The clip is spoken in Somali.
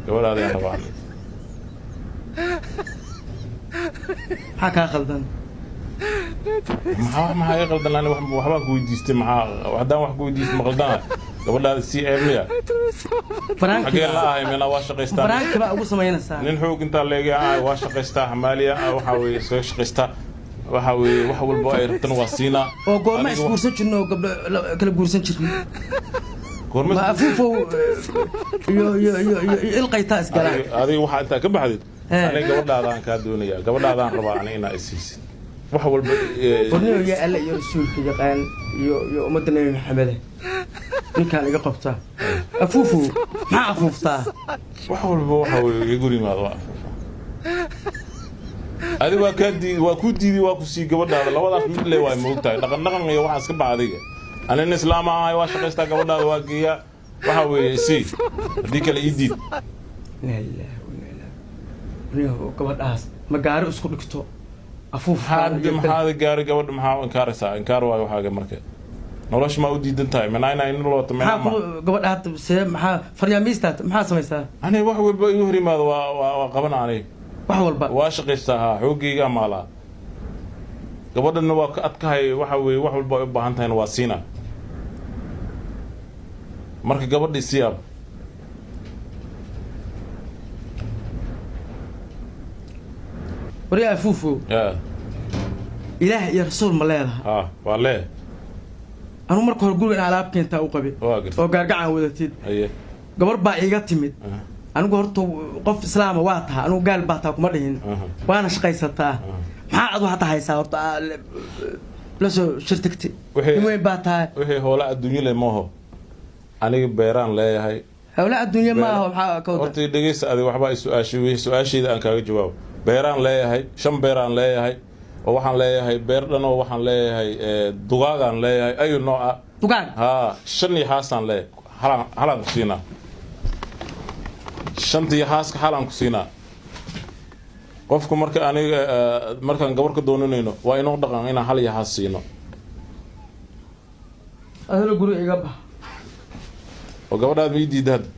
Gabadhaadaan rabaa aniga. Maxaa kaa khaldan? Maxaa iga qaldan? Ani waxbaan ku weydiistay. Maxaa haddaan wax ku weydiistay ma qaldana? Gabadhaada sii ceeb miya? Baraanki. Xagee la ahay meelaa waa shaqaystaa. Baraanki baa ugu samaynaysaa. Nin xoog intaa leega ah waa shaqaystaa, xamaaliya ah, waxaa weeye iskaga shaqaystaa, waxaa weeye wax walba ay rabtana waa siinaa. Oo goorma Adiga isguursan jirno oo gabdho kala guursan jirno? Goorma? Ma afuufow iyo ilqaytaa isgalaan. Adiga waxaa intaa ka baxdid. Aniga gabadhaadaan kaa doonayaa, gabadhaadaan rabaa ani inaa isiisid wax walba. Warniyo, yaa Alle iyo rasuulka yaqaan iyo ummadda Nebi Maxamede, ninkaan iga qabtaa. Afuufow, maxaa afuuftaa? Wax walba waxa weeye iga guri yimaado waa afuufa. Adiga waa kaa diidi, waa kuu diiday, waa ku sii gabadhaada. Labadaas mid le waay, moogtahay, dhaqan dhaqan iyo waxaas ka bax. Adiga ani nin islaam ahay, waa shaqaystaa, gabadhaada waa geeyaa. Waxa weeye isii, haddii kale ii diid. Inaa ilaahi wa inaa ilaahi. Warniyo, gabadhaas ma gaari isku dhigto afuuf? Maxaad maxaad gaari gabadha maxaa inkaaraysaa? Inkaar waayo waxaaga. Marka nolosha maa u diidan tahay minaa inaa inin looto maxaa minaa ku gabadha hadda see maxaa faryaamiistaat maxaa samaysaa? Ani wax walba igu hor yimaado waa qabana aniga. Wax walba? Waa shaqaystaa, haa, xoogaygaa maalaa. Gabadhana waa ka adkahay. Waxa weeye wax walba ay u baahan tahayna waa siinaa. Marka gabadha isiyaab. Waryaa afuufo, ya ilaah iyo rasuul ma leedahay? Ha, waa lee. Anuu marka hore guriga in alaab keentaa u qabi Waa gartay. oo gaargacan wadatid. Haye. Gabar baa iiga timid. Anigu horta qof islaama waa taha, anigu gaal baa taha kuma dhihin. Waana shaqaysataa. Maxaa adu hadda haysaa horta aa la soo shirtagtay? Nin weyn baa tahay. Wixii hoola adduunyo le maaho, aniga beeraan leeyahay. Hawla adduunye ma aho, maxaa ka wada? Horta dhegeysta, adiga waxbaa i su-aashay. Wixii su-aashayda aan kaaga jawaabo, beeraan leeyahay, shan beeraan leeyahay, oo waxaan leeyahay beer dhan, oo waxaan leeyahay dugaagaan leeyahay ayu nooca. Dugaag? Haa, shan iyo haasaan leeyahay. Halaan ku siinaa shanta iyo haaska, halaan ku siinaa. Qofku marka aniga markaan gabar ka doonanayno waa inoo dhaqan inaan hal iyo haas siino. Adana guriga iga bax. Oo gabadhaad ma ii diidda hadda?